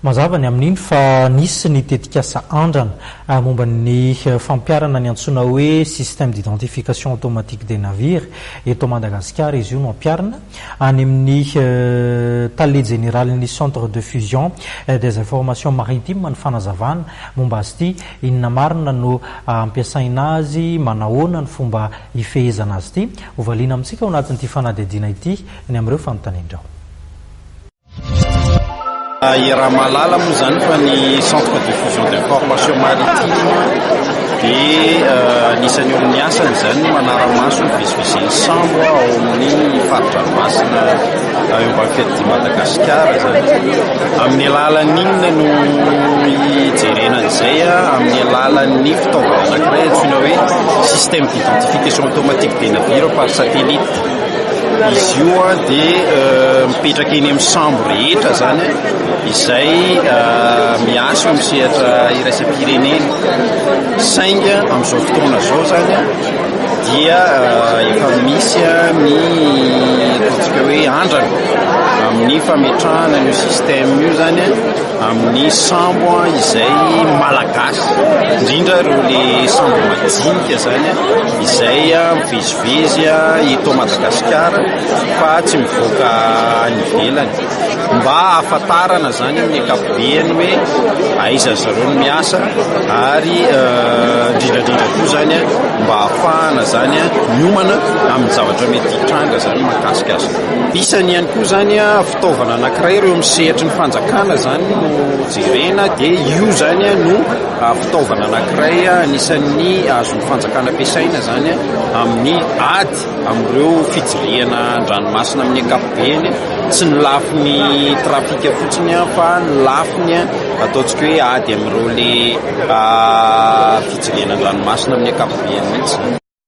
Mazava ny amin'iny fa nisy ny tetikasa andrana momba ny fampiharana ny antsoina hoe système d'identification automatique des navires eto Madagasikara. Izy io no ampiharina any amin'ny tale jeneralin'ny Centre de fusion des informations maritimes ny fanazavana momba azy ity. Inona marina no ampiasaina azy, manahoana ny fomba ifehezana azy ity? Hovaliana amintsika ao anatin'ity fanadihadiana ity ny amin'ireo fanontanian'ireo. Iaraha-mahalala moa izany fa ny Centre de fusion d'information maritime dia anisan'ny eo amin'ny asany izany ny manara-maso ny fivezivezen'ny sambo ao amin'ny fari-dranomasina eo ambany fiadidian'i Madagasikara izany. Amin'ny alalan'ny inona no hijerena an'izay? Amin'ny alalan'ny fitaovana anankiray antsoina hoe système d'identification automatique des navires par satellite. Izy io dia mipetraka eny amin'ny sambo rehetra izany izay miasa eo amin'ny sehatra iraisam-pirenena. Saingy amin'izao fotoana izao izany dia efa misy ny ataontsika hoe andrana amin'ny fametrahana an'io système io izany amin'ny sambo izay malagasy, indrindra ireo le sambo madinika izany izay mivezivezy eto Madagasikara fa tsy mivoaka any ivelany mba hahafantarana izany amin'ny ankapobeny hoe aiza ry zareo no miasa ary indrindra indrindra koa izany mba hahafahana izany miomana amin'ny zavatra mety hitranga izany mahakasika azy ireo. Isany ihany koa izany fitaovana anankiray ireo amin'ny sehatry ny fanjakana izany no jerena dia io izany no fitaovana anankiray anisan'ny azon'ny fanjakana ampiasaina izany amin'ny ady amin'ireo fijirihana an-dranomasina amin'ny ankapobeny, tsy ny lafiny trafika fotsiny fa ny lafiny ataontsika hoe ady amin'ireo le fijirihana an-dranomasina amin'ny ankapobeny mihitsy.